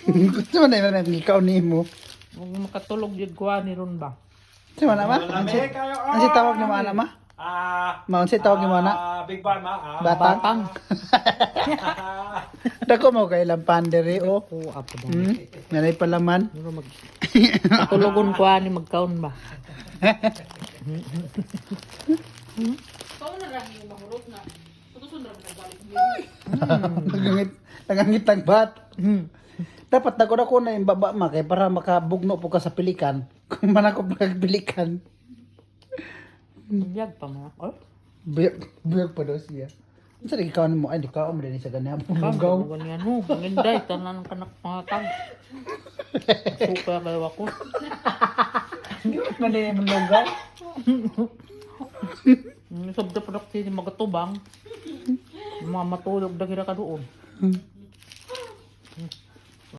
Gusto mo na yung ikaw ni mo. Huwag makatulog yun kuha ni ron ba? Sa mana ma? Lami kayo. Ano si tawag ni mo ana ma? Ah. Maon si tawag ni mo ana? Ah, big bar ma. Ah. Batang. Batang. Dako mo kay lampandere oh. Ko apo ba? Nanay palaman. Mura mag Katulogon kuha ni magkaon ba? Nagangit, nagangit ang bat. Dapat dako dako na yung baba ma kay para makabugno po ka sa pilikan. Kung manakop pilikan. Biyag pa mo. Oh, Buyag, buyag pa daw siya. Unsa lagi kaon mo? Ay, di kaon mo din sa ganyan. Lugaw. Ganyan mo. Manginday, tanan kanak mga tag. Suka kayo ako. Di ba na din lugaw? Sobra produksi ni magatubang. Mga matulog na gira ka doon.